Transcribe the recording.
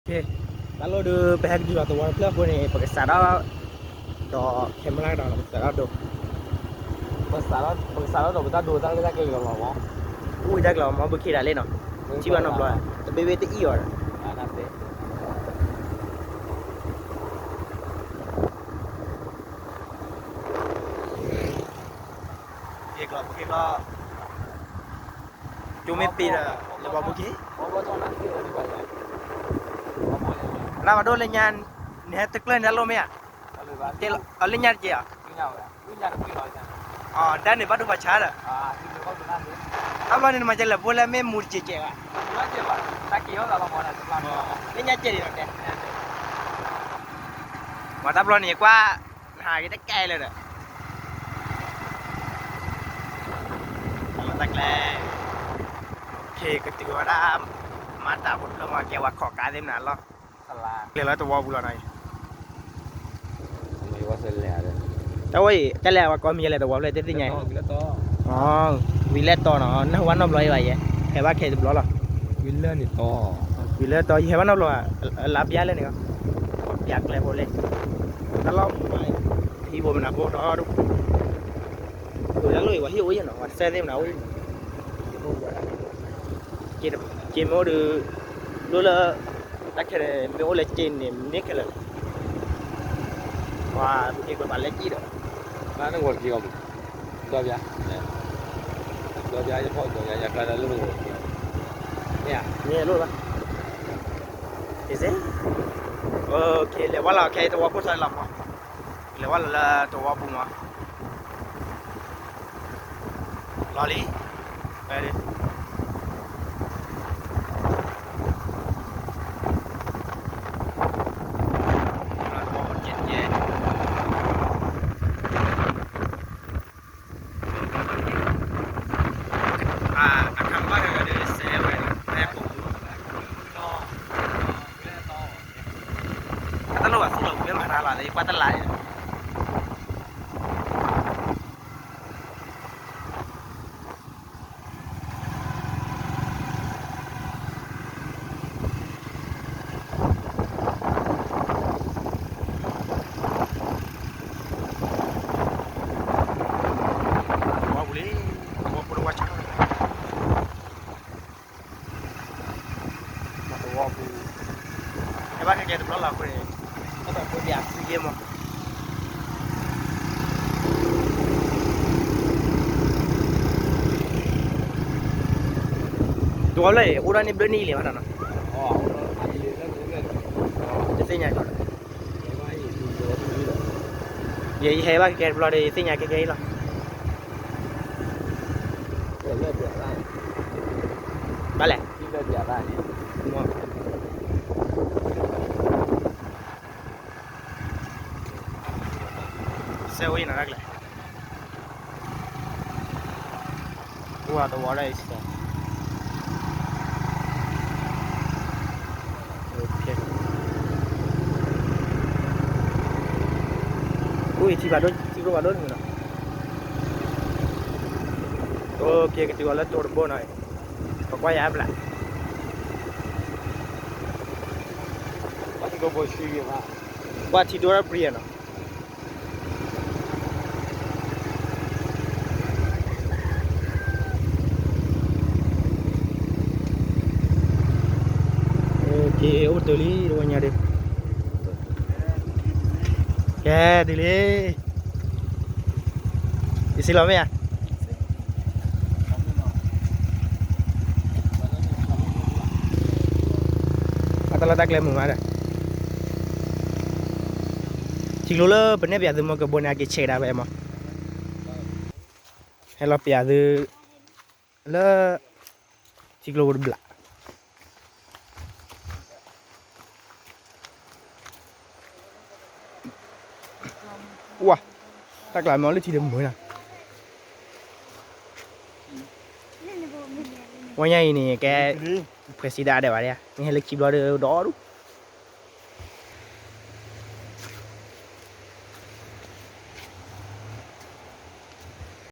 တၢ်လီၢ်ဒုး ပဟဲကဒုးလီၤသဝီတဖျၢၣ်အဃိန့ၣ် ပကစးထီၣ် ဒီး camera ဒီး ပကစးထီၣ်ဒိ ပကစးထီၣ်ဒီး ပတၢ်ဒိတၢ်လၢတၢ်ကျဲၤလီၤလီၤမး, အိၣ်ဝံၤတၢ်ကျဲၤလီၤမး ဘုခ့ဒၣ်လဲာ်နီၤ, ထံၣ်ဘၣ်နီတဘျီ, တဘ့ၣ်ဘ့ၣ်တအံၣ်အီၤဒီး က့ၤကျီ က့ၤကျီ ကၠိမ့ၢ်ပ့ၤဒီး လဲၤဘီဘုခ့, နဘၣ်ဒိလၢညါ, နဟဲတကျၢၢ်န့ၣ်တၢ်လိၣ်မ့ၢ်ဧါ, အလၢညါတက့ၢ်ဧါ, အဒၣ်န့ၣ်ဘၣ်ဒိပှၤဆါဒီး, တၢ်ဘျီန့ၣ်နမၤကဲလဲၣ်ဖိလၢမ့ၢ်မူတစဲးကဲးဘၣ်, လၢညါကဲးဒ်နီၤတဲ, မ့ၢ်တၢ်ဘျီန့ၣ်ကွၢ်, နဟးက့ၤတကဲလၢာ်ဒီး တၢ်လီၢ်တၢ်ကျဲ, ကတုၤဝဲဒၣ် မၤတၢ်ဖိတဖျၢၣ်မး ကဲဝဲခိးကါသ့ၣ်မနုၤလီၤ, လဲၤလီၤသဝီပူၤလီၤနီၤ, တၢ်ဝဲအံၤ တၢ်လဲၤဝဲကိးမံၤလဲၤသဝီဖျၢၣ်တသ့ၣ်ညါ, ဝံၤလဲၣ်တီနီၤ နၢ်ဟူဘၣ်နီတဘျီအံၤဘၣ်ယဲ, ဟဲဘၣ်ခဲတဘျီလီၤ, ဝံၤလဲၣ်တီ ယဟဲဘၣ်နီတဘျီ, လါပျါလဲၣ်န့ၣ်, ပျါကျဲဖိလဲၣ်, တၢ်လီၢ်မူ ဟံၣ်ဖိမနုၤဖိဒီဒူၣ် တၢ်လီၢ်အံၤ ပှၤဟ့ၣ်အိၣ်ယဲနီၤ ပှၤတစဲးသ့ၣ်မနုၤအိၣ်, က့မ့ၢ်အိၣ်ဒီး, လိၣ်လၢ, တၢ်ခဲန့ၣ် မ့ၢ်အိၣ်လၢက့န့ၣ် မ့ၢ်ခဲလၢာ်, ပှၤက့ကွဲးပှၤလဲၤက့ဒီး, ဒီး, ဒီး, မ့ၢ်လိၣ်ဘၣ်, လဲၤဝဲလီၤခဲသဝီဖိထီၣ်လီၤမး, လဲၤဝဲလီၤလၢသဝီဖိထီၣ်လီၤမး, လီၤလံ, အခါဘၣ်ဒီးစဲးဝဲ, တၢ်လိၣ်ဘၣ်သူၣ်လီၤဝံၤမ့ၢ်မၤတၢ်လီၤ ကွၢ်တလးန့ၣ် သဝီပူၤလံ, သဝီဖိတဝါဆါ, သဝီပူၤ, ဟဲဘၣ်ခဲကဲတဘျီလီၤအဃိန့ၣ်, တၢ်သးဖိပၠးသံယဲမး, သဝီဖျၢၣ်အံၤ အိၣ်ဒၣ်န့ၣ်ဘျၢနံၣ်လံဘၣ်နီၤ, တသ့ၣ်ညါကီးဒီး, ယဟဲဘၣ်ခဲကဲတဘျီဒီး ယသ့ၣ်ညါခဲကဲအံၤလီၤ, ဘၣ်လဲၣ်, စဲးဝဲအံၤနီၤတၢ်ကျဲ, အိၣ်သဝီဒၣ်အံၤစဲး, အိၣ်အံၤထံဘၣ်ဒိၣ် ထံကျိဘၣ်ဒိၣ်တမုာ်နီၤ, က့ၤကတုၤအီၤလၢတိၤတဘိနီၤ, ပကွၢ်ယၤအဘျး, ကွၢ်ထံဒိၣ်ရၣ်ပြံယနီၤ. အိၣ်တ့ၢ်လံတဝီညါဒီး, ကဲဒ်လံ, ယစံးလီၤမ့ၢ်ဧါ, တၢ်လီၢ်တၢ်ကျဲမုာ်မးဒီး ထံကျိလၢပနဲၣ်ပၠးသုမ့ၢ်ကဘိန့ၣ် အက့ၤဆဲးကဒါဖဲမး, ဟဲလီၤပၠးသုလၢ ထံကျိဖိတဘျး, ဝါ, တၢ်ကျးမ့ၢ်အီၤလၢထံတမုာ်နီၤ, ဝဲညါအံၤန့ၣ် ကဲ ဖှဲးစံဒၣ်ဒဲးဘၣ်ဒဲး, မ့ၢ်ဟဲလၢခံဘျီဒီး ဒီဒူၣ်